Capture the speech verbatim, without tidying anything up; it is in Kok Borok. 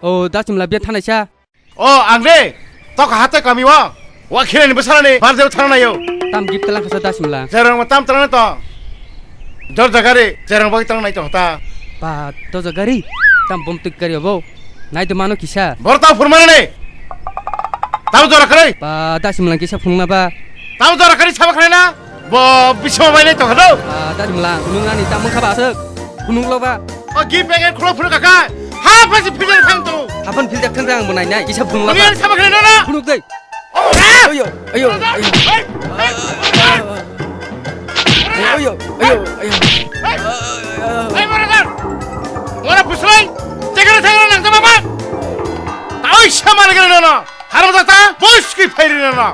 O, Dasimla, biya thanaisa. O, ang de. Tok hatai kami o. Wa khirani bwsarani barjao thana nayo. Tam gift lang khasa Dasimla. Jerong tam trana to. Dor jagari, jerong bai trana nai to ta. Ba, dor jagari. Tam bom tik kari obo. Nai to mano kisa. Bor ta phurmana ne. Tam jora kare. Ba, Dasimla kisa phungna ba. Tam jora kare sabak kare na. Bo bismo bai nai to hado. Ba, Dasimla, nung ani tam khaba asuk. Phunuk lo ba. O gift bag khulok phunuk kaka. Ha pasi phijak thang to. Hapan phijak thang thang bo nai nai. Kisa phunuk lo ba. Nung ani sabak kare na. Phunuk dei. Ayo, ayo, ayo. Ayo, ayo, ayo. Hey, Maragar! Mara Puslai! Cekara cekara nang jama ba! Taoi sama lagi nono! Haram jata! Bos ki phairi nono!